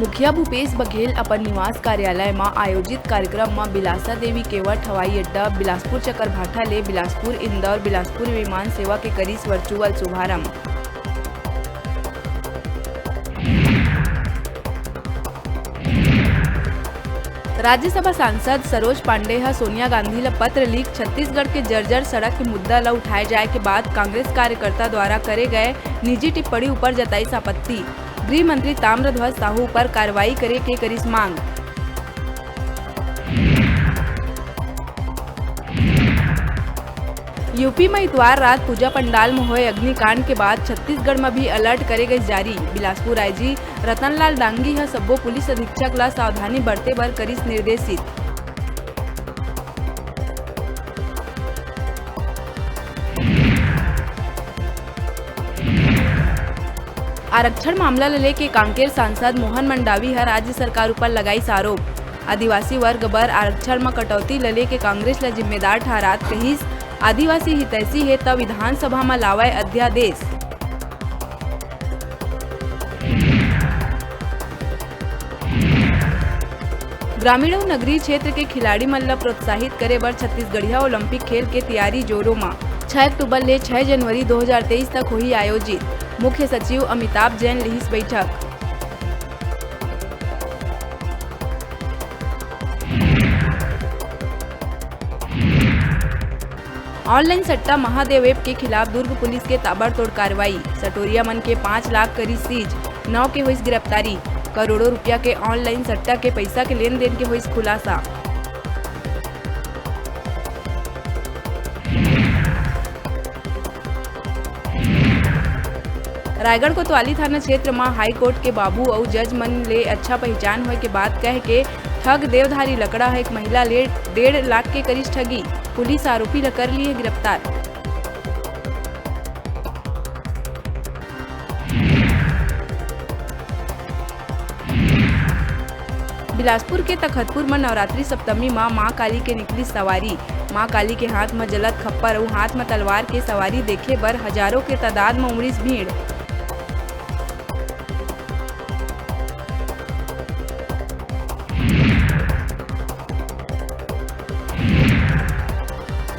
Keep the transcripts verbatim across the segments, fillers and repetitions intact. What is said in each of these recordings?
मुखिया भूपेश बघेल अपन निवास कार्यालय म आयोजित कार्यक्रम म बिलासा देवी केवट हवाई अड्डा, बिलासपुर चकरभाठा ले बिलासपुर इंदौर बिलासपुर विमान सेवा के करिस virtual शुभारंभ। राज्यसभा सांसद सरोज पांडे ह सोनिया गांधी ल पत्र लिख छत्तीसगढ़ के जर्जर सड़क के मुद्दा ल उठाए जाए के बाद कांग्रेस कार्यकर्ता द्वारा करे गए निजी टिप्पणी ऊपर जताइस आपत्ति। गृह मंत्री ताम्रध्वज साहू ऊपर कार्रवाई करे के करिस मांग। यूपी म इतवार रात पूजा पंडाल म होए अग्निकांड के बाद छत्तीसगढ़ म भी अलर्ट करे गइस जारी। बिलासपुर आईजी रतनलाल डांगी ह सब्बो पुलिस अधीक्षक ल सावधानी बरते बर करिस निर्देशित। आरक्षण मामला ल लेके कांकेर सांसद मोहन मंडावी ह राज्य सरकार ऊपर लगाइस आरोप। आदिवासी वर्ग बर आरक्षण म कटौती ल लेके कांग्रेस ल जिम्मेदार ठहरात कहिस, आदिवासी हितैषी हे त विधानसभा म लावय अध्यादेश। ग्रामीण अउ नगरीय क्षेत्र के खिलाड़ी मन ल प्रोत्साहित करे बर छत्तीसगढ़िया ओलंपिक खेल के तियारी जोरों म। छह अक्टूबर ले छह जनवरी दो हज़ार तेईस तक होही आयोजित। मुख्य सचिव अमिताभ जैन लिहिस बैठक। ऑनलाइन सट्टा महादेव ऐप के खिलाफ दुर्ग पुलिस के ताबड़तोड़ कार्रवाई। सटोरिया मन के पाँच लाख करिस सीज, नौ के होइस गिरफ्तारी। करोड़ों रुपया के ऑनलाइन सट्टा के पइसा के लेन देन के होइस खुलासा। रायगढ़ कोतवाली थाना क्षेत्र म हाई कोर्ट के बाबू अउ जज मन ले अच्छा पहिचान होय के बात कह के ठग देवधारी लकड़ा ह एक महिला ले डेढ़ लाख के करिस ठगी। पुलिस आरोपी ल कर ली हे गिरफ्तार। बिलासपुर के तखतपुर म नवरात्रि सप्तमी म मां काली के निकलिस सवारी। मां काली के हाथ म जलत खप्पर अउ हाथ म तलवार के सवारी देखे बर हजारों के तादाद म उमड़िस भीड़।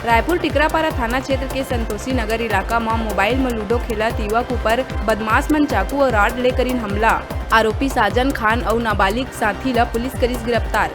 रायपुर टिकरापारा थाना क्षेत्र के संतोषी नगर इलाका म मोबाइल म लूडो खेलत युवक ऊपर बदमाश मन चाकू अउ रॉड ले करिन हमला। आरोपी साजन खान अउ नाबालिग साथी ल पुलिस करिस गिरफ्तार।